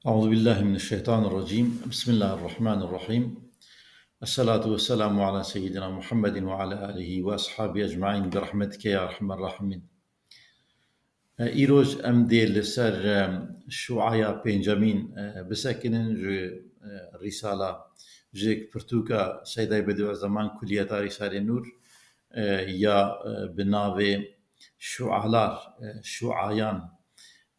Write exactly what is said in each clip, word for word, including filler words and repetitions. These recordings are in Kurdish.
أعوذ بالله من الشيطان الرجيم. بسم الله الرحمن الرحيم. الصلاة والسلام على سيدنا محمد وعلى آله وأصحابه أجمعين برحمتك يا أرحم الراحمين. Îroj em dê li ser, e, şuaya pêncemîn, e, bisekinin ji, e, rîsala, ji pirtûka Seydayê Bediüzzeman Kulliyeta Rîsalê Nûr, e, ya, e, bi navê Şualar, e, Şuayan,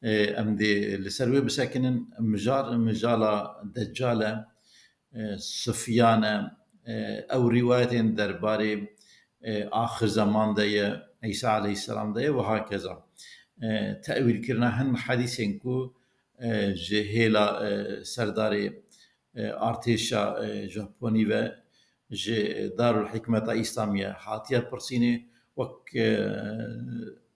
e, em dê li ser wê bisekinin. Mijar, mijala Deccal e, e, Sufyan e, e, ew rîwayetên derbarê, e, axir zeman de ye, Îsa aleyhisselam de ye, wiha keza. E, tewîlkirina hin hedîsên ku, e, ji hêla, e, serdarê, e, artêşa, e, Japonî ve ji Darul Hikmeta Îslamiye hatiye pirsînê, wek, e,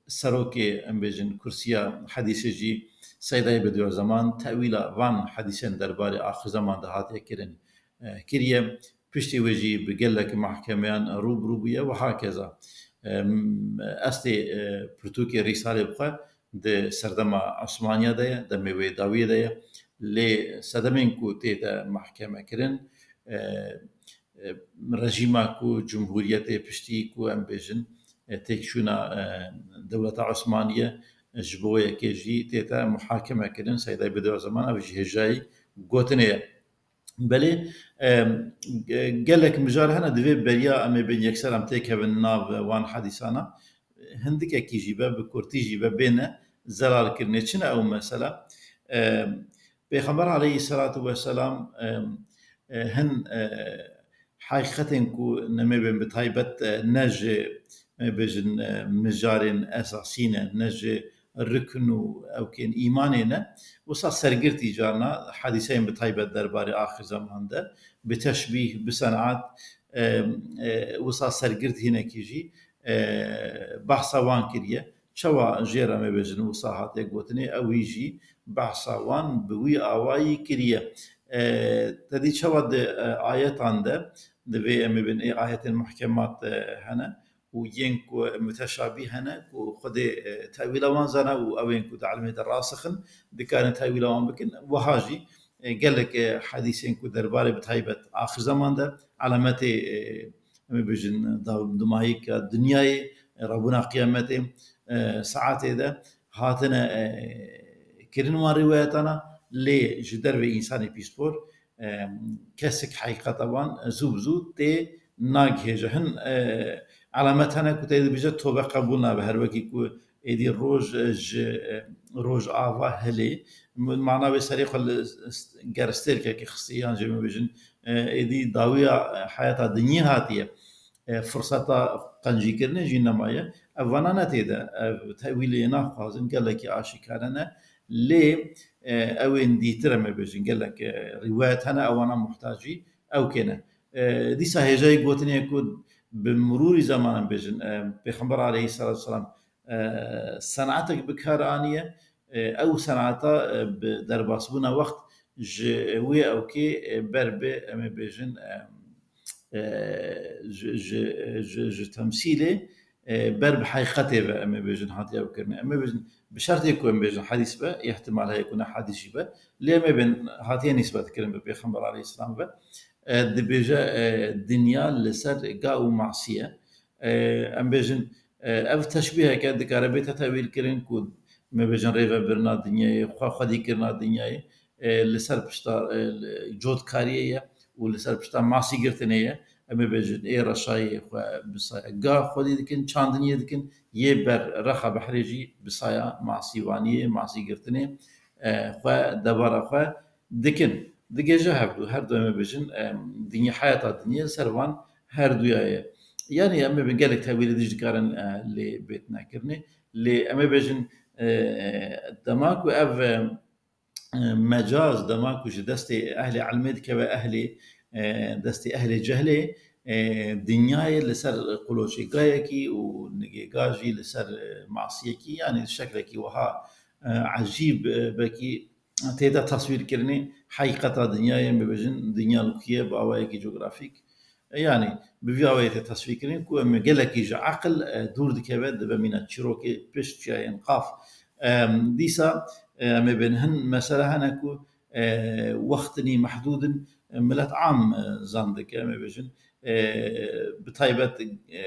serokê, em bêjin, kursiya hedîsê jî Seydayê Bediüzzeman tewîla van hedîsên derbarê axir zeman de hatiye kirin, e, kiriye. Piştî wê jî bi gelek mahkemeyan rû bi rû bûye, wiha keza. Em, estê, e, pirtûkê Rîsalê bi xwe di serdema Osmaniya de ye, demê wê dawiyê de ye. Lê sedemên ku tê de mahkeme kirin, e, e, rejîma ku cumhuriyetê piştî ku em bêjin, e, têkçûna, e, dewleta Osmaniye, e, ji bo yekê jî tête muhakeme kirin. Seydayê Bediüzzeman ev jî hêjayî gotinê ye. Belê, e, ge-, gelek mijar hene, divê beriya em ê bên yekser em têkevin nav wan hedîsana. Hindikekî jî be, bi kurtî jî be, bêne zelalkirinê. Çi ne ew mesela? E, Pêxember aleyhisselatu vesselam, e, e, hin, e, heqîqetên ku nemê bên bi taybet, e, ne ji, e, bêjin, e, mijarên esasî ne, ne ji rikn û ewkên îmanê ne, wisa sergirtî carna hedîseyên bi taybet derbarê axir zeman de, bi teşbîh, bi senat, e, e, wisa sergirt hinekî jî, e, behsa wan kiriye. Çawa jê re, em ê bêjin, wisa hatiye gotinê, ewî jî behsa wan bi wî awayî kiriye. E, te dî çawa di, e, ayetan de, di vê em ê bin ê ayetên muhkemat, e, hene û yên ku muteşabîh hene, ku Xwedê, e, tewîla wan zana û ew ên ku di ilmê de rasix in, dikarin tewîla wan bikin. Wiha jî, e, gelek, e, hedîsên ku derbarê bi taybet axir zeman de, alametê, e, em ê bêjin, daw-, dimayîka dinyayê, e, rabûna qiyametê, e, saetê de hatine, e, kirin wan rîwayetana, lê ji dervê însanê pîspor, e, kesik heqîqeta wan zû bi zû tê nagihêje. Hin, e, alamet hene ku tê dibêje tobe qebûl nabe, her wekî ku êdî roj, e, ji, e, rojava hilê, mana wê serê xwe li s-, ger stêrkekê xistî yan jî em ê bêjin, e, êdî dawiya, e, heyata dinyê hatiye, e, firseta qencîkirinê jî nemaye. Ev vana ne tê de, ev tewîlê naxwazin, gelekî aşîkare ne. Lê, e, ew ên dîtir em ê bêjin, gelek, e, rîwayet hene, ewana muhtacî ew kê ne. E, dîsa hêjayî gotinê ku bi mirûrî zeman em bêjin, e, Pêxember aleyhisselatu vesselam, e, senatek bi kar aniye, e, ew senata, e, bi derbasbûna wext ji wê ewkê, e, ber bi, em ê bêjin, e, e, ji, ji, ji, ji temsîlê, e, ber bi heqîqetê ve, em ê bêjin, hatiye bikirin. Em ê bêjin, bi şertê ku em bêjin hedîs be, îhtimal heye ku ne hedîs jî be, lê em ê bên hatiye nîsbet kirin bi Pêxember aleyhisselam ve. E, dibêje, e, dinya li ser ga û masî ye. E, em bêjin, e, ev teşbîheke dikare bête tewîl kirin ku, me bêjin, rêvebirina dinyayê, xwe xwedîkirina dinyayê, e, li ser pişta, e, li cotkariyê ye û li ser pişta masî girtinê ye. Em ê bêjin, ê reşayê xwe bi saya ga xwedî dikin, çandiniyê dikin, yê ber rexa behrê jî bi saya masîvaniyê, masî girtinê, e, xwe, debara xwe dikin. Digêje hevdu, her du em ê bêjin, em, dinya, heyata dinyê ser van her duya ye. Yanî em ê bêjin gelek tewîlê dî jî dikarin, e, lê bêtine kirinê. Lê em ê bêjin, e, dema ku ev, e, e, mecaz, dema ku ji destê ehlê ilmê dikeve ehlê, e, destê ehlê cehlê, e, dinyayê li ser quloçê gayekî û nigê ga jî li ser, e, masiyekî, yanî şeklekî wiha, e, ecîb, e, belkî tê de taswîrkirinê heqîqeta dinyayê, em bibêjin, dinya li ku ye bi awayekî cografîk. E, yanî bi vî awayê tê taswîrkirin ku em gelekî ji eqil, e, dûr dikeve, dibe mîna çîrokê pişt çiyayên qaf. Em, dîsa, e, em ê bên hin mesele hene ku, e, wextinî mehdûd in, e, milet am, e, zan dike, em ê bêjin. E, bi taybet, e,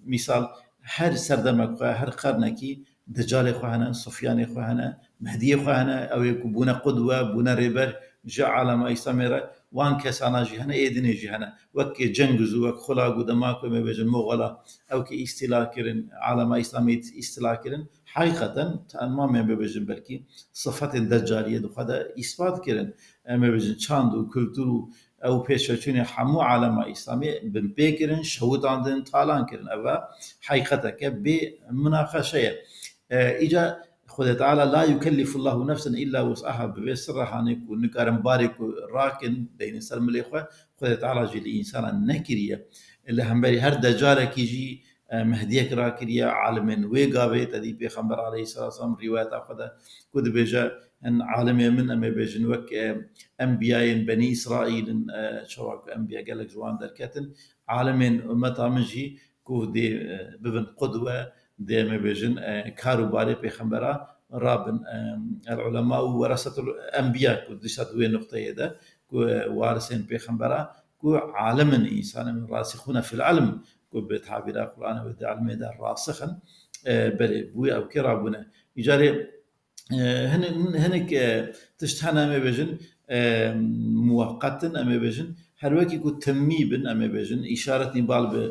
mîsal her serdemek xwe, her qernekî Decalê xwe hene, Sufyanê xwe hene, Mehdiyê xwe hene, ew ê ku bûne qudwe, bûne rêber ji alema Îslamê re, wan kesana jî hene, ê dinê jî hene. Wek Cengiz û wek Xulag û dema ku em ê bêjin Moxola, ew ki îstîla kirin, alema Îslamê îstîla kirin, heqîqeten, tamamê em ê bêjin belkî sifetên Decaliyê di xwe de îspat kirin. Em ê bêjin çand û kultur û ew pêşveçûnê hemû alema Îslamê binpê kirin, şewitandin, talan kirin. Ev e heqîqeteke bê minaqeşe ye. E, îca Xwedê Teala, "La yukellifullahu nefsen illa wus'aha", bi vê sirre hanê ku nikarin barê ku rakin, deynin ser milê xwe, Xwedê Teala jî li însanan nekiriye. Li hemberî her decarekî jî, e, Mehdiyek rakiriye, alimên wê gavê, te dî Pêxember aleyhisselatu vesselam rîwayeta xwe de ku dibêje, hin alimê min, em ê bêjin, wek, e, enbiyayên Benî Îsraîl in, e, çawa ku enbiya gelek ji wan derketin, alimên ummeta min jî ku dê, e, bibin qudwe, dê, em ê bêjin, e, kar û barê pêxembera rabin. E, el ulema û werasetul enbiya ku dişa di wê nuqteyê de ku, e, warisên pêxembera ku alim in, însanên rasixûne fil ilm ku bi tabîra Qur'anê wê di ilmê de rasix in, e, belê bûye ew kê rabûne. Îcarê E, hin-, hinek, e, tişt hene, em ê bêjin, e, muweqet in, em ê bêjin, her wekî ku timmî bin, em ê bêjin, îşaretnî bal bi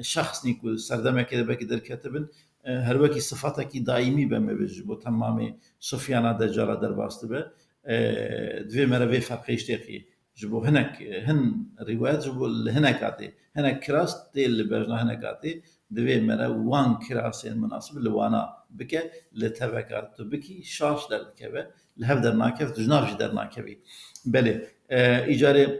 şexsnî ku serdemekê de belkî derketibin, e, her wekî sifatekî daîmî be, em ê bêjin, ji bo temamê Sufyana Decala derbas dibe. E, divê me re vê ferqê ji têqî. Ji bo hinek, hin rîwayet ji bo li hineka tê. Hinek kiras tê li bejna hineka tê. Divê me re wan kirasên minasib li wana bike, li teveka tu bikî, şaş derdikeve, li hev dernakeve, tu ji nav jî dernakevî. Belê, e, îcarê,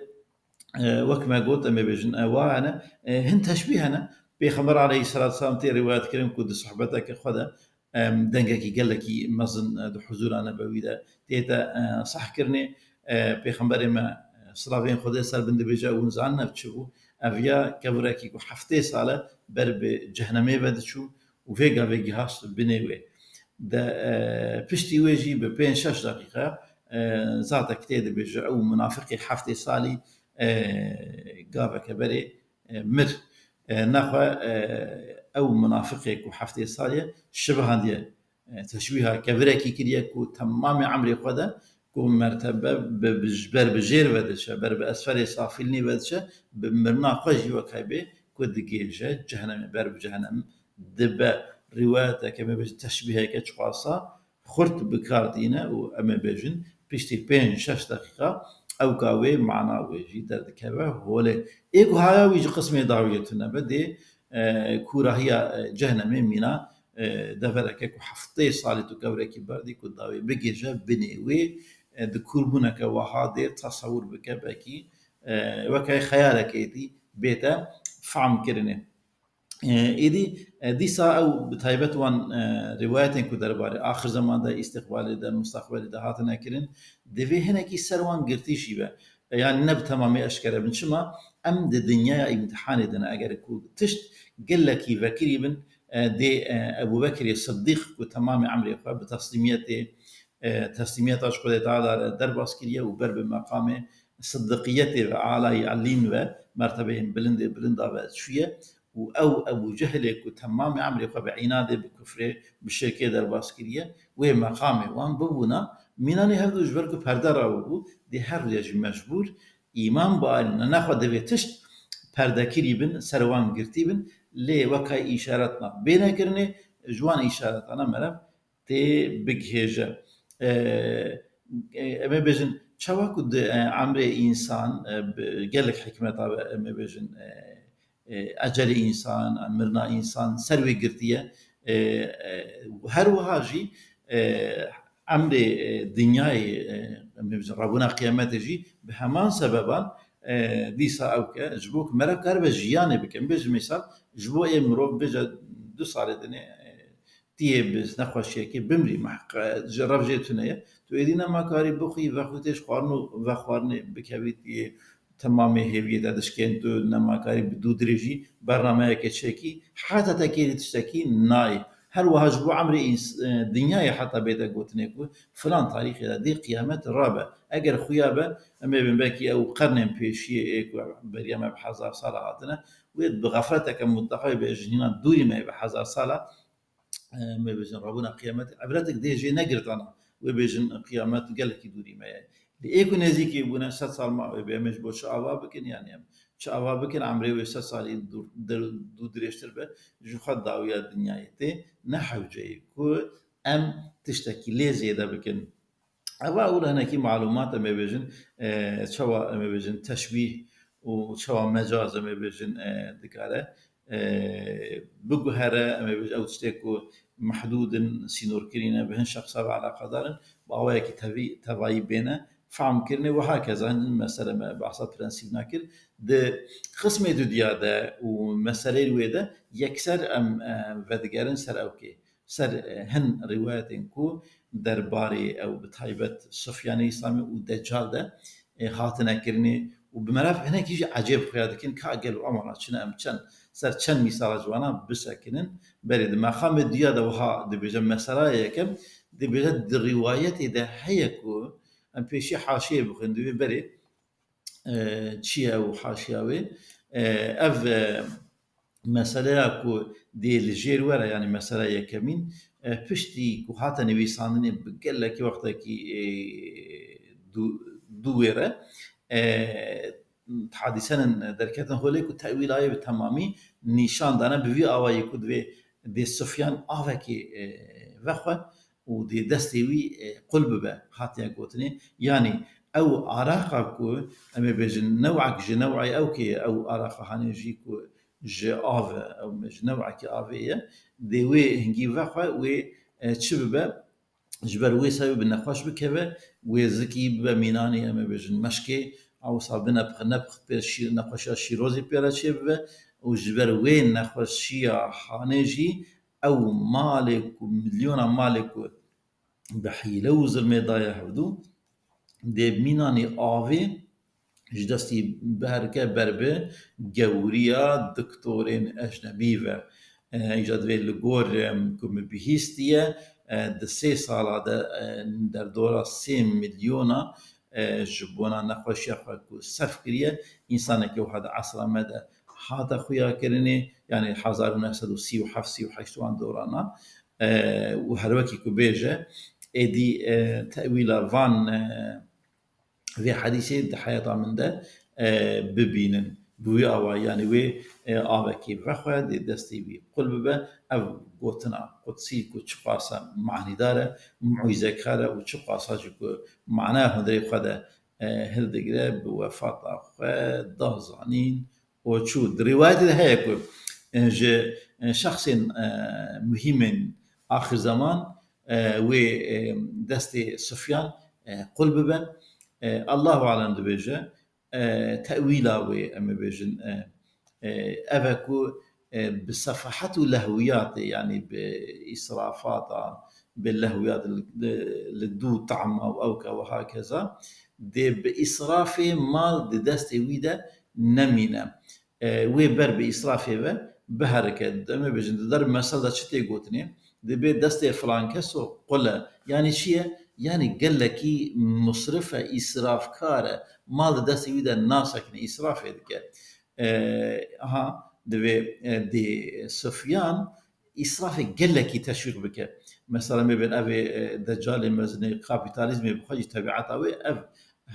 e, wek me got, em ê bêjin, e, wa hene, e, hin teşbîh hene. Pêxember aleyhisselatu vesselam tê rîwayet kirin ku di sohbeteke xwe de, em, dengekî gelekî mezin, e, di huzûra nebewî de tête, e, sehkirinê. E, Pêxemberê me, e, silavên Xwedê ser bin dibêje, hûn zanine çi bû? Ev ya kevirekî ku heftê sal e ber bi cehenemê ve diçû û vê gavê gihaşt binê wê. De, e, piştî wê jî bi pênc şeş deqîqe, e, zatek tê dibêje, ew munafiqê heftê salî, e, gaveke berê e, mir. E, nexwe, e, ew munafiqê ku heftê sal e, şibihandiye. E, teşbîha kevirekî kiriye ku temamê emrê xwe de ku mertebe bi, bi, ber bi jêr ve diçe, ber bi esferê safîlinî ve diçe, bi mirina xwe jî wek hebê ku digihêje cehenemê, ber bi cehenem dibe. Rîwayeteke me bêje teşbîheke çiqasa xurt bi kar tîne û em ê bêjin piştî pênc şeş deqîqa ewka wê mana wê jî derdikeve holê. Ê ku haya wî ji qismê dawiyê tune be dê, e, kûrahiya, e, cehenemê mîna, e, devereke ku heftê salî tu kevrekî berdî ku dawê bigihêje binê wê, e, di kûrbûneke weha dê tesewir bike belkî, e, weke xeyalekê dî bête fehm kirinê. E, êdî, e, dîsa ew bi taybet wan, e, rîwayetên ku derbarê axir zeman de, îstiqbalê de, mustaqbelê de hatine kirin, divê hinekî ser wan girtî jî be. E, yanî ne bi temamî eşkere bin. Çima? Em di dinyaya îmtihanê de ne. Eger ku tişt gelekî vekirî bin, e, dê, e, Ebû Bekirê Siddîq ku temamê emrê xwe bi teslîmiyetê, e, teslîmiyeta ji Xwedê Teala re derbas kiriye û ber bi meqamê siddiqiyetê ve, alayî elîn ve, mertebeyên bilindê bilinda ve çûye û ew Ebû Cehilê ku temamê emrê xwe bi înadê, bi kufrê, bi şirkê derbas kiriye, wê meqamê wan bibûna mînanê hevdu ji ber ku perde rawibû, dê her rûye jî mecbûr îman bianîne. Nexwe divê tişt perdekirî bin, ser wan girtî bin, lê weka îşaretna bêne kirinê, ji wan îşaretana meriv tê bigihêje. E, e, em ê bêjin, çawa ku di, e, emrê însan, e, bi gelek hikmeta be, em ê bêjin, e, e, ecelê însan, e, mirina însan ser wê girtiye. E, e, her wiha jî, e, emrê, e, dinyayê, e, em ê bêjin, rebûna qiyametê jî bi heman sebeban, e, dîsa ew ke, ji bo ku meriv karibe jiyanê bike. Em bêjin, misal, ji bo ê mirov bêje du salê dinê, e, tiyê bi nexweşiyekê bimrî, mehqe ji rev jê tune ye. Tu êdî nemakarî bixwî, vexwî tê ji xwarin û vexwarinê bikevî, tiyê temamê hêviyê te dişkên, tu nemakarî bi dû dirêjî bernameyeke çêkî, heta te kêrî tiştekî nayê. Her wiha ji bo emrê ins-, e, dinyayê heta bête gotinê ku filan tarîxê de dê qiyamet rabe. Eger xuya be, em ê bin belkî ew qernên pêşiyê ê ku beriya me bi hezar sala hatine, wê bi xefleteke mutleqa wê bêjin hîna dûrî me ye bi hezar sala, e, em ê bêjin rabûna qiyametê. Ebretek dê jê negirtana, wê bêjin qiyamet gelekî dûrî me ye. Lê ê ku nêzîkî bûne sed sal ma wê bê, em ê ji bo çi ava bikin? Yanî em çi ava bikin, emrê wê sed salî dûr-, dir-, dû dirêjtir be, ji xwe dawiya dinyayê tê, ne hewce ye ku em tiştekî lê zêde bikin. Eva û hinekî malûmat em ê bêjin, e, çawa em ê bêjin teşbîh û çawa mecaz em ê bêjin, e, dikare, e, biguhere, em ê bêjin ew tiştê ku mehdûd in, sînorkirî ne, bi hin şexsa ve eleqedar in, bi awayekî tevî-, tevayî bêne fehm kirinê û hakeza hin mesele me behsa prensîb nakir. Di qismê dudiya de û meseleyê wê de yekser em, e, vedigerin ser ewkê. Ser, e, hin rîwayetên ku derbarê ew bi taybet Sufyanê Îslamî û Deccal de, e, hatine kirinê û bi merav hinekî jî ecêb xuya dikin ka gelo emana çi ne em çend, ser çend mîsala ji wana bisekinin. Berê di meqamê duya de wiha dibêje, mesela yekem dibêje di rîwayetê de heye ku em pêşî haşiyê bixwin, divê berê, e, çi ye ew haşiya wê? E, ev, e, meseleya ku dê li jêr were, yanî mesela yekemîn, e, piştî ku hate nivîsandinê bi gelekî wextekî, e, dû-, dû wêre, e, hadîsenin derketin holê ku tewîlayê bi temamî nîşan dane bi vî awayî ku divê dê Sufyan avekê, e, vexwe û dê destê wî, e, qul bibe, hatiye gotinê. Yanî ew araqa ku em ê bêjin new'ek ji new'ê ew kê ye, ew araqa hanê jî ku ji av e, ew ji new'ekî avê ye, dê wê hingî vexwe, wê, e, çi bibe? Ji ber wê sebebê bi nexweş bikeve, wê zikî bibe mînanî, em ê bêjin meşkê, a wisa bine pixir, ne pixir pê şî-, nexweşiya şîrozî pê re çêbibe û ji ber wê nexweşiya hanê jî ew malê ku, milyona malê ku bi hîle û zilmê daye hevdû, dê mînanî avê ji destî berke ber bi gewriya diktorên ecnebî ve. E, îca divê li gor, em, ku min bihîstiye, e, di sê sala de, e, derdora sê milyona, e, ji bona nexweşiya xwe ku serf kiriye, însanekî wiha di esra me de hate xuyakirinê, yanî hezar û neh sed û sî û heft, sî û heşt wan dorana, e, û her wekî ku bêje, êdî, e, tewîla van, e, vê hedîsê di heyata min de, e, bibînin. Bi wî awayî, yanî wê, e, avekê vexwe, dê destê wî qul bibe. Ev gotina qudsî ku çiqasa manîdar e, mucîzekar e û çiqasa jî ku manaya hundirê xwe de, e, hildigire, bi wefata xwe da zanîn û çû. Di rîwayetê de heye ku, e, ji, e, şexsên, e, muhîmên axir zeman, e, wê, e, destê Sufyan, e, qul bibe. E, Allahu alem dibêje, e, tewîla wê, em ê bêjin, e, e, ev e ku, e, bi sefahet û lehwiyatê, yanî bi îsrafata, bi lehwiyat li, li, li dû tahma û ewka û hakeza, dê bi îsrafê mal di destê wî de nemîne. E, wê ber bi îsrafê ve biherike. Em ê bêjin, di der mesel de çi tê gotinê? Dibê destê filan keso qul e. Yanî çi ye? Yanî gelekî musrif e, îsrafkar e. Mal di destê wî de nasekine, îsrafê dike. E, aha, divê, e, dê Sufyan îsrafê gelekî teşwîq bike. Mesela, em ê bên evê, e, decalê mezinê kapîtalîzmê bi xwe jî tebiata wê ev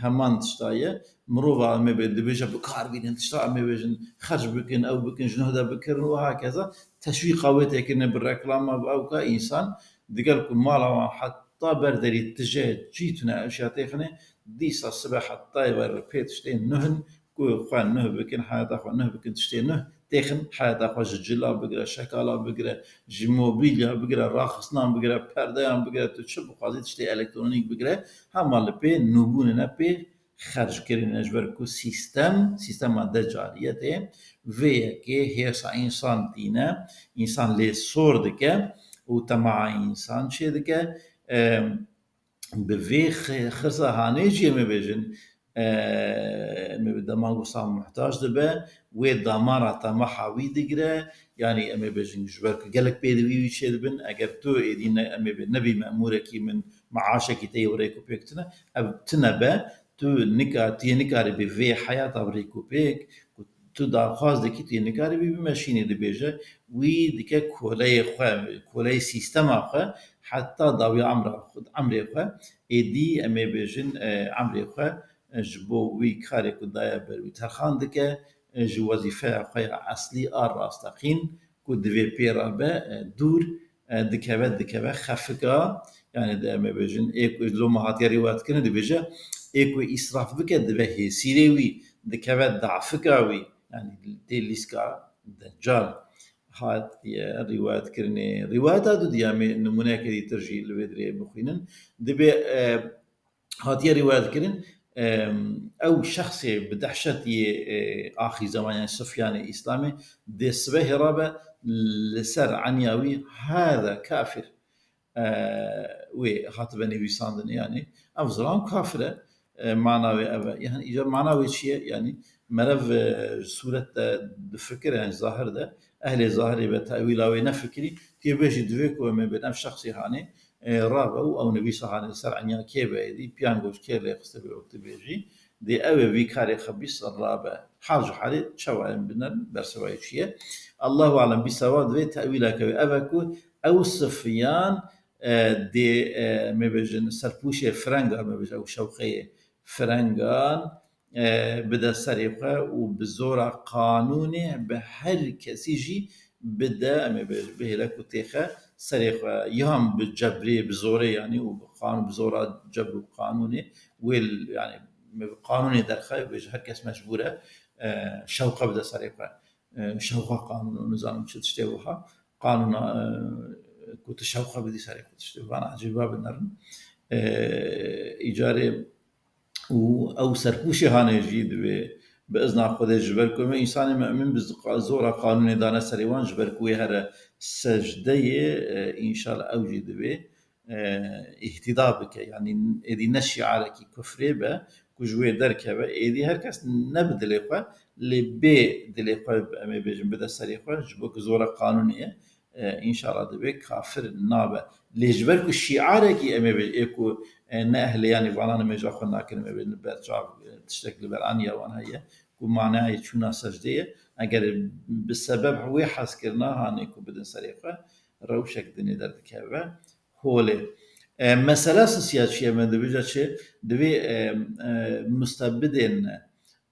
heman tişta ye. Mirova, em ê bên dibêje bi kar bînin tişta, em ê bêjin xerc bikin, ew bikin, ji nuh de bikirin û hakeza teşwîqa wê tê kirine bi reklama, bi ewka însan digel ku mala wan heta ber derî tije cî tune eşya têxine, dîsa sibe heta ê wer pê tiştê nuh in, ku xwe nuh bikin, heyata xwe nuh bikin, tiştê nuh têxin, heyata xwe ji cila bigire, şekala bigire, ji mobîlya bigire, raxistinan bigire, perdeyan bigire, tu çi bixwazî tiştê elektronîk bigire, hema li pê nûbûnê ne pê xerckirinê, ji ber ku sîstem, sîstema decaliyetê vê yekê hêrsa însan tîne, însan lê sor dike û temaa însan çêdike. Em, bi vê xi-, xirsa hanê jî em ê bêjin, e, em ê bi dema wisa muhtac dibe, wê damara temaha wî digire, yanî em ê bêjin ji ber ku gelek pêdivî wî çêdibin, eger tu êdî ne, em ê bê nebî memûrekî min, meaşekî te yê rêk û pêk tune, ev tune be, tu nika-, tu yê nikaribî vê heyata bi rêk û pêk, ku tu daxwaz dikî, tu yê nikaribî bimeşînî, dibêje, wî dike koleyê xwe, koleyê sîstema xwe, heta dawiya emra xwe, emrê xwe, êdî em ê bêjin, e, emrê xwe, e, ji bo wî karê ku daye ber wî terxan dike, e, ji wezîfeya xwe ya eslî a rasteqîn ku divê pê re be, e, dûr, e, dikeve, dikeve xefika, yanî de em ê bêjin, ê ku loma hatiye rîwayet kirin, dibêje, ê ku îsraf bike, dibe hêsîrê wî, dikeve dafika wî, yanî tê lîska Deccal hatiye rîwayet kirinê. Rîwayeta dudiya me nimûneyeke dîtir jî li vê dirê bixwînin. Dibê, e, hatiye rîwayet kirin, e, ew şexsê bi dehşet yê, e, axîr zeman, yanî Sufyanê Îslamê, dê sibehê rabe li ser enya wî, "Hâza kafir." E, wê hatibe nivîsandinê, yanî ev zilam kafir e. E, mana wê ev e. Yanî îcar mana wê çi ye? Yanî merev, e, sûret de difikire, yanî zahir de, ehlê zahirê be tewîla wê nefikirî, tu yê bêjî divê ku em ê bên ev şexsê hanê, e, rabe û ew nivîsa hanê li ser enya kê be êdî, piyangoş kê lê xiste bê wek tu bêjî, dê ew ê vî karê xebîs rabe. Hal ji halê çawa em binerin, bersiva wê çi ye? Allahu alem, bîsa wa divê tewîleke wê ev e ku ew Sufyan, e, dê, e, em ê bêjin serpûşê firenga, em ê bêjin ew şewqeyê firengan, e, bide serê xwe û bi zora qanûnê bi her kesî jî bide, em ê bê-, bihêle ku têxe serê xwe, yan bi cebrê, bi zorê, yanî û bi qanûn, bi zora cebr û qanûnê wê, yanî bi qanûnê derxe, bêje her kes mecbûr e, e, şewqe bide serê xwe. E, şewqa qanûn û nizanim çi tiştê wiha. Qanûna, e, ku tu şewqe bidî serê xwe tiştê vana ecêba binerin. E, îcarê û ew serpûşê hanê jî divê bi izna Xwedê ji ber ku me însanê me'mîn bi qa-, zora qanûnê dane serê wan ji ber ku wê here secdeyê, e, înşallah ew jî divê, e, îhtîda bike. Yanî êdî ne şiarekî kufrê be ku ji wê derkeve. Êdî her kes ne bi dilê xwe, lê bê dilê xwe, em ê bêjin, bide serê xwe, ji bo ku zora qanûnê ye, e, înşallah divê kafir nabe. Lê ji ber ku şiarekî em ê bê-, ê ku, e, ne ehlê, yanî vana nimêja xwe nakin, em ê bê li ber çav, e, tiştek li ber aniya wan heye, ku manayê çûna secdê ye. Eger bi sebeb wê hezkirina hanê ku bidin serê xwe, rewşek dinê derdikeve holê. E, mesela sisiya çi ye, me dibêje çi? Divê, e, e, mustebidên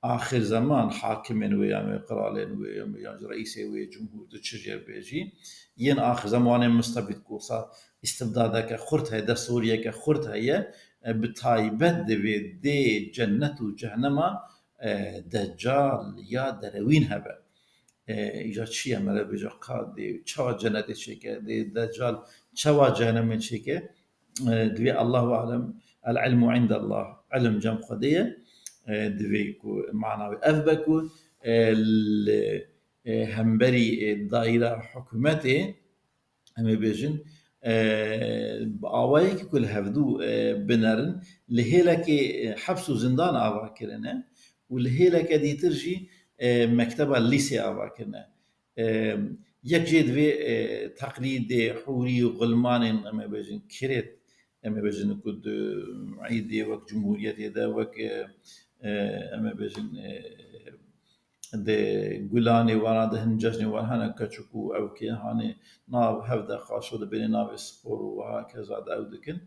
axir zeman, hakimên wê yan wê qiralên wê yan, yan jî reîsê wê, cumhûr, tu çi jê bêjî, yên axir zemanê mustebîd ku wisa îstibdadeke xurt heye, destûriyeke xurt heye, e, bi taybet divê dê cennet û cehnema, e, Deccal ya derewîn hebe. E, îca çi ye, mere bêje ka dê çawa cennetê çêke, dê Deccal çawa cehennemê çêke? E, divê Allahu alem, el ilmu indallah, ilim cem Xwedê ye. E, divê ku mana wê ev be ku, e, li, e, hemberî, e, daîra hikûmetê, em ê bêjin, e, bi awayekî ku li hevdû, e, binerin, li hêlekê, e, heps û zindan ava kirine û li hêleke dîtir jî, e, mekteba lîsê ava kirine. E, yek jê divê, e, teqlîdê hûrî û xilmanên, em ê bêjin, kirêt, em ê bêjin ku di îdê wek cumhuriyetê de, wek, e, e, em ê bêjin, e, di gulanê wana de hin cejnê wan hene keçik û ew kê hanê nav hev de qaşo dibênê navê spor û wiha keza de ew dikin.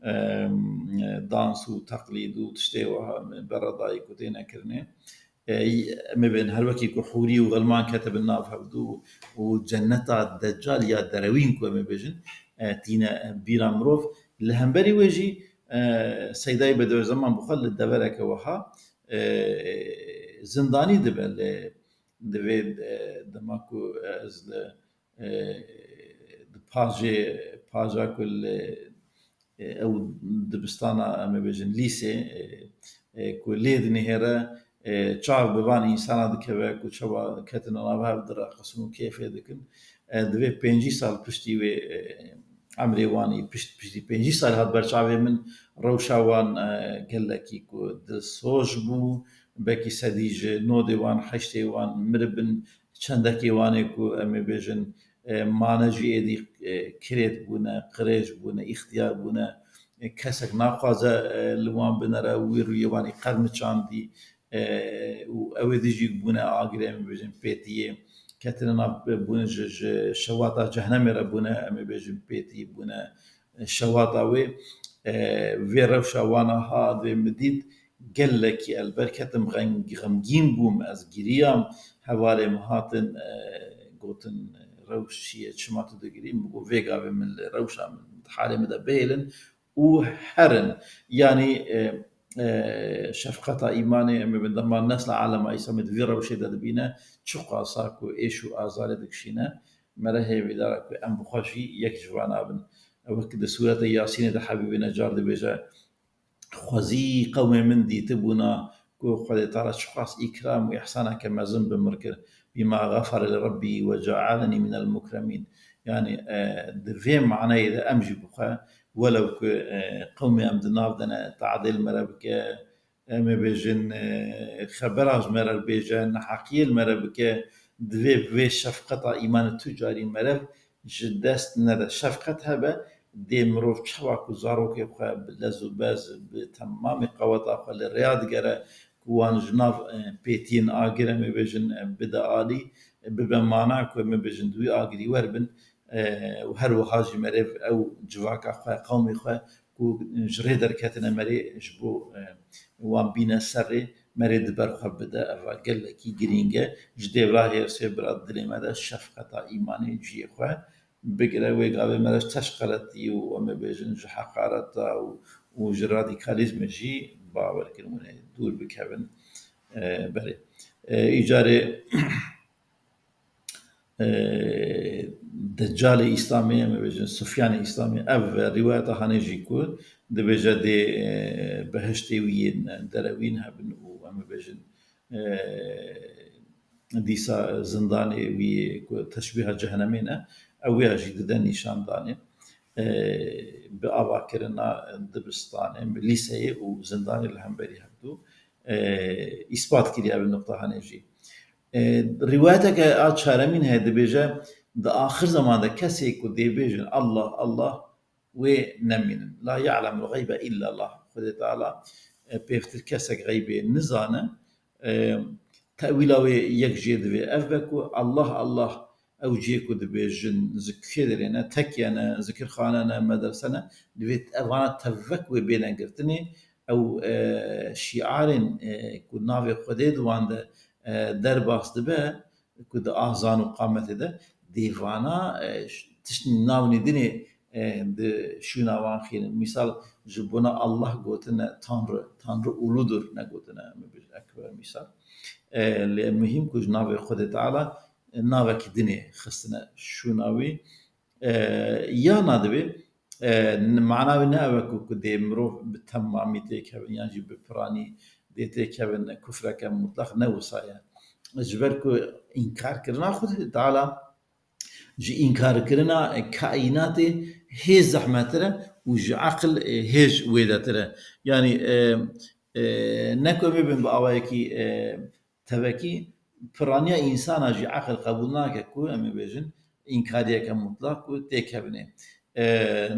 Em, dans û teqlîd û tiştê wiha beredayî ku têne kirinê. E, em ê bên her wekî ku hûrî û xilman ketibin nav hevdû û cenneta Deccal ya derewîn ku em ê bêjin, e, tîne bîra mirov. Li hemberî wê jî, e, Seydayê Bedewê Zeman bi xwe li devereke wiha, e, zindanî dibe li, divê, e, dema ku ez li, e, di pajê, paja ku li, e, ew dibistana, em ê bêjin, lîsê, e, e, ku lê dinihêre, e, çav bi van însana dikeve ku çawa ketine nav hev, direqisin û kêfê dikin. E, divê pêncî sal piştî wê, e, emrê wan î pişt piştî pêncî sal hat ber çavê min, rewşa wan, e, gelekî ku dilsoz bû, belkî sedî ji nodê wan, heştê wan miribin, çendekê wan ê ku em ê bêjin, e, mane jî êdî, e, kirêt bûne, qirêj bûne, îxtiyar bûne, e, kesek naxwaze, e, li wan binere, wî rûyê wan î qermiçandî, e, û ew ê dijî bûne agirê, em ê bêjin pêtiyê, ketine nav, bûne ji, ji şewata cehnemê re bûne, em ê bêjin pêtiyê bûne, e, şewata wê, e, vê rewşa wana ha divê min dît, gelekî elber ketim, xem-, xemgîn bûm, ez giriyam, hevalê min hatin, e, gotin, rewş çi ye, çima tu digirî? Min got, vê gavê min li rewşa min, halê min de bihêlin û herin. Yanî, e, e, şefqeta îmanê em ê bêjin dema nesla alema Îslamê di vî rewşê de dibîne, çiqasa ku êş û azarê dikişîne, me re hêvîdar e ku em bi xwe jî yek ji vana bin. Wek di sûreta Yasînê de Hebîbê Necar dibêje, xwezî qewmê min dîtibûna ku Xwedê Teala çiqas îkram û îhsaneke mezin bi min kir. Bîma xefere li Rebbî we cealenî minel mukremîn. Yanî, e, di vê maneyê de em jî bi xwe, welew ku, e, qewmê em di nav de ne, teadê li me re bike, em ê bêjin, e, xebera ji me re bêje, neheqiyê li me re bike, divê vê şefqeta îmanê tu carî merev ji dest nede. Şefqet hebe, dê mirov çawa ku zarokê xwe bi lez û bez, bi temamê qeweta xwe li rêya digere, ku wan ji nav, e, pêtiyên agir, em ê bêjin, e, bide alî, e, bibe mana ku, em ê bêjin, di wî agirî wer bin, e, û her wiha jî merêv ew civaka xwe, qewmê xwe ku ji rê derketine merê ji bo, e, wan bîne ser rê, merê di ber xwe bide. Eva gelekî girîng e. Ji dêvra hêrsê bira dilê me de şefqeta îmanê cihê xwe bigire. Wê gavê me re ji teşqeletî û, em ê bêjin, ji heqareta û, û ji radîkalîzmê jî bawer kirin hûn ê dûr bikevin. E, belê. E, îcarê e, Decalê Îslamê, em ê bêjin Sufyanê Îslamê, ev rîwayeta hanê jî ku dibêje dê, e, behiştê wî yên derewîn hebin û, em ê bêjin, e, dîsa zindanê wî ku teşbîha cehenemê ne, ew wê jî dide nîşandanê, e, bi avakirina dibistanê, bi lîseyê û zindanê li hemberî hevdû, e, îspat kiriye bi nuqta hanê jî. E, rîwayeteke a çaremîn heye, dibêje, di axir zeman de kesê ku dê bêjin Allah, Allah, wê nemînin. La ya'lemul gaybe illa Allah. Xwedê Teala, e, pêvtir kesek xeybê nizane. E, tewîla wê yek jê divê ev be ku Allah, Allah, ew cihê ku dibêjin, zik-, kê derê ne, tekiye ne, zikirxane ne, medrese ne, divê evana tevek wê bêne girtinê. Ew, e, şiarên, e, ku navê Xwedê di wan de, e, derbas dibe, ku di azan û qametê de, dê vana, e, ş-, tiştî navnî dinê, e, di şûna wan xînin. Mîsal, ji bona Allah gotine Tanrı, Tanrı uludur negotine, em ê bêjin ekber mîsal. E, lê muhîm ku ji navê Xwedê Teala, e, navekî dinê xistine şûna wî. E, ya na divê, e, n-, mana wî ne ew e ku, ku dê mirov bi temamî têkevin yan jî bi piranî dê têkevin, kufreke mutlaq ne wisa ye. Ji ber ku înkarkirina Xwedê Teala ji înkarkirina kaînatê hê zehmettir e û ji eqil, e, hêj wêdetir e. Yanî, e, e, ne ku em ê bin bi awayekî, e, tevekî piraniya însana jî eqil qebûl nake ku, em ê bêjin, înkariyeke mutlaq ku têkevine. E,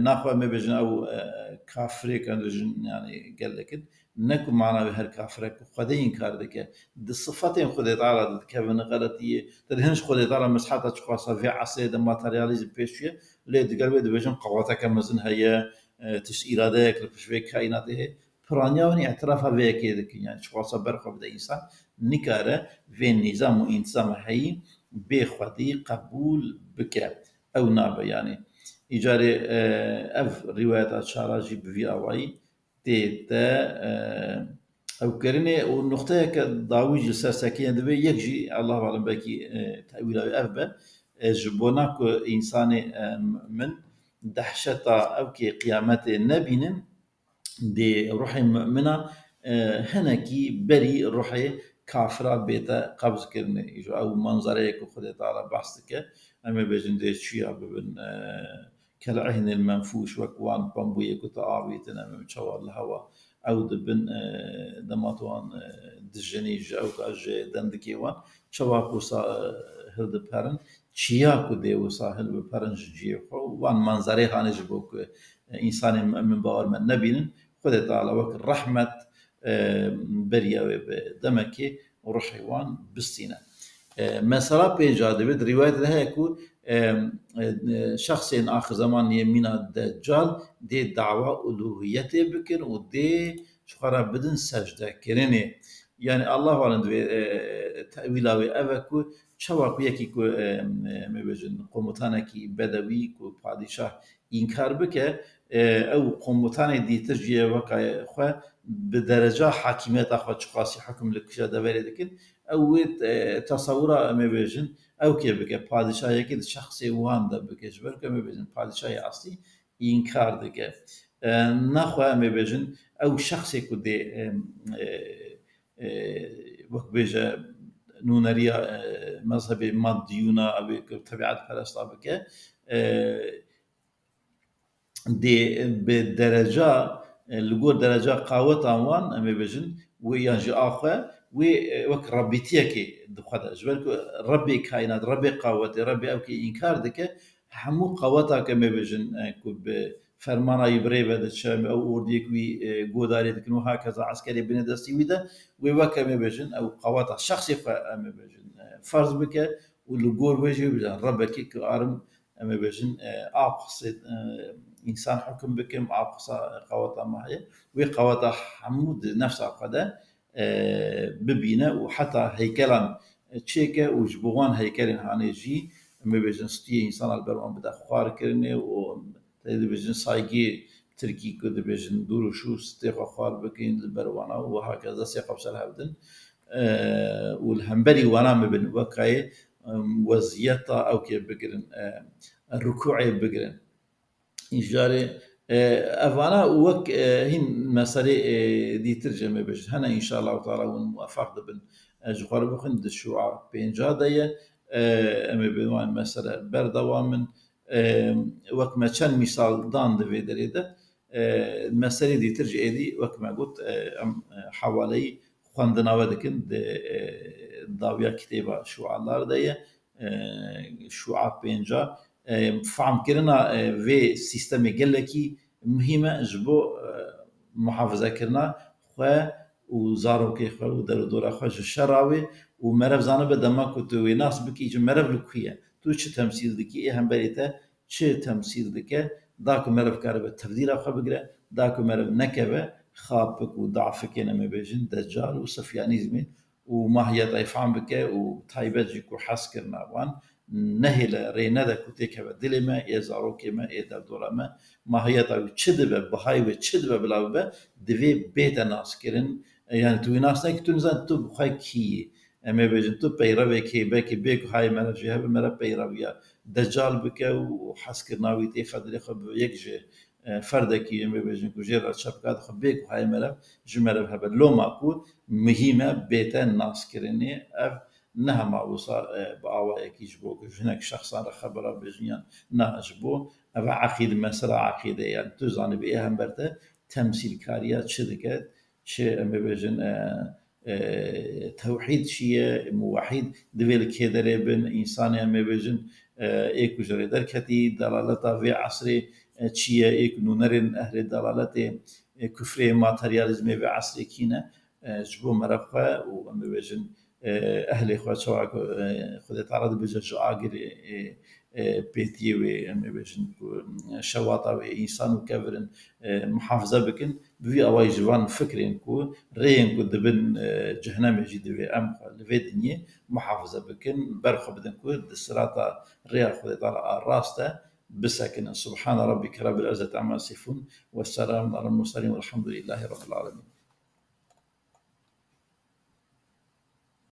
naxwe em ê bêjin ew, e, kafirêk em dibêjin, yanî gelek in. Ne ku mana wê her kafirek ku Xwedê înkar dike. Di sifetên Xwedê Teala de dikevin xeletiyê. Te dihên ji Xwedê Teala mesiheta çiqasa vê esrê de materyalîzm pêş çûye. Lê digel wê dibêjin qeweteke mezin heye, e, tişt îradeyek li pişt vê kaînatê heye. Piraniya wan îtirafa vê yekê dikin. Yani çiqasa ber xwe bide însan, nikare vê nîzam û întîzama heyî bê xwedî qebûl bike. Ew nabe yani. Îcarê, e, ev rîwayeta çara jî bi vî awayî tê te, e, ew kirinê û nuqteyeke dawî jî ser sekine dibe, yek jî, Allahu alem, belkî, e, tewîla wê ev be, e, ji bona ku însanê, e, min dehşeta ew kê qiyametê nebînin, dê ruhê mumina, e, hinekî berî ruhê kafira bête qebz kirinê. Îjo ew manzareyê ku Xwedê Teala behs dike, em ê bêjin dê çûya bibin, e, kel ihnil menfûş, wek wan pembûyê ku tu avîtine, em çawa li hewa ew dibin, e, dema tu wan, e, dijinî ji ew ka ji dendikê wan, çawa ku sa, e, hildiperin, çiya ku dê wisa hilbiperin ji cihê xwe, wan manzerê hanê ji bo ku, e, însanên mu'min bawer me nebînin, Xwedê Teala wek rehmet, e, beriya wê bi demekê û ruhê wan bistîne. E, mesela pênca divê di rîwayetê de heye ku, e, e, şexsên axir zeman yê mîna Deccal dê dawa uluhiyetê bikin û dê ji xwe re bidin secdekirinê. Yani Allah alem divê, e, tewîla wê ev e ku çawa ku yekî ku, e, e, em ê bêjin komutanekî bedewî ku padîşah înkar bike, e, ew komutanê dîtir jî weka xwe bi dereca hakimiyeta xwe çiqasî hukm li kişa deverê dikin, ew wê, e, tesewira em ê bêjin, ew kê bike, padîşahiyekê di şexsê wan de bike, ji ber ku em ê bêjin padîşahê eslî înkar dike. E, naxwe em ê bêjin, ew şexsê ku dê, e, e, e, wek bêje nûneriya, e, mezhebê maddiyûna, ew ê ku tebiatperesta bike, e, dê bi dereca, e, li gor dereca qawetan wan, em ê bêjin, wê yan jî a xwe, wê, e, wek Rebbîtiyekê di xwe de. Ji ber ku Rebbê kaînat, Rebbê qawetê, Rebbê ew kê înkar dike, hemû qaweta ku em ê bêjin, e, ku bi fermana wî bi rê ve diçe, ew ordiyê ku wî, e, godarê dikin û hakeza eskerê binê destî wî de, wê wek em ê bêjin, ew qaweta şexsê xwe em ê bêjin, e, ferz bike û li gor wê jî bêjin Rebekê ku arim em ê bêjin, e, a qisê, e, însan hukm bikim, a qisa qaweta me heye, wê qaweta hemû di nefsa xwe de, e, bibîne û heta heykelan çêke û ji bo wan heykelên hanê jî, em ê bêjin, stûyê însanan li ber wan bide xwarkirinê û tê dibêjin saygî tirkî ku dibêjin dûr û şû stê xwe xwar bikin li ber wana û wiha ke destê xwe bi ser hev din, e, û li hemberî wana bibin wekayê, em, weziyeta ew kê bigirin, e, rukûê bigirin. Îjarê, e, evana wek, e, hîn meselê, e, dîtir jî em ê bêjin. Hene înşallah teala hûn muwefeq dibin. E, ji xwe re bixwin di şûa pênca de ye. E, em ê bi wan mesele berdewam in. E, wek me çend mîsal dan di vê derê de, e, meselê dîtir jî êdî wek me got, e, em, e, hewaleyî xwendina we dikin di, e, dawiya kitêba şûalar de ye. E, şûa pênca, e, famkirina, e, vê sîstemê gelekî muhîm e ji bo, e, muhafizekirina xwe û zarokê xwe û derûdora xwe ji şera wê û merev zanibe dema ku tu wê nas bikî, ji merev li ku ye, tu çi temsîl dikî, ê hemberê te çi temsîl dike, da ku merev karibe tevdîra xwe bigire, da ku merev nekeve xapik û dafikên, em ê bêjin, decal û sifyanîzmê û mahiyeta wê fam bike û taybet jî ku hezkirina wan nehêle rê nede ku têkeve dilê me, ê zarokê me, ê derdora me. Mahiyeta wî çi dibe, bihayê wê çi dibe bila bibe, divê bête naskirin. E, yani tu wî nas nekî, tu nizanî tu bi xwe kî yî. Em ê bêjin tu peyrevê kê, belkî bê ku hayê meriv jî hebe, meriv peyreviya decal bike û hezkirina wî têxe dilê xwe bi yek ji, e, ferdekî, em ê bêjin ku jê re çepika dixwe, bê ku hayê meriv ji meriv hebe. Loma ku muhîm e bête naskirinê, ev ne hema wisa, e, bi awayekî ji bo ku ji hinek şexsan re xebera bêjin yan na ji bo, ev e eqîd, mesela eqîde ye. Yani tu zanî bi ê hember te temsîlkariya çi dike, çi em ê bêjin, e, e, tewhîd çi ye, muwehîd divê li kê derê bin, însanê em ê bêjin, e, ê ku ji rê derketî, delaleta vê esrê, e, çi ye, ê ku nûnerên ehlê delaletê, e, kufrê, materyalîzmê vê esrê kî ne, e, ji bo meriv xwe û em ê bêjin, e, ehlê xwe çawa ku, e, Xwedê Teala dibêje ji agirê, e, e, pêtiyê wê, em ê bêjin ku, e, şewata wê, însan û kevir in, e, muhafize bikin, bi vî awayî ji van fikrên ku rêyên ku dibin, e, cehnemê jî divê em xwe li vê dinyê muhafize bikin, ber xwe bidin ku di sirata rêya Xwedê Teala a rast e bisekinin. Subhane Rabbike Rabbil Izzeti Amma Yasifun ve Selamun Alel Murselin Velhamdülillahi Rabbil Alemin.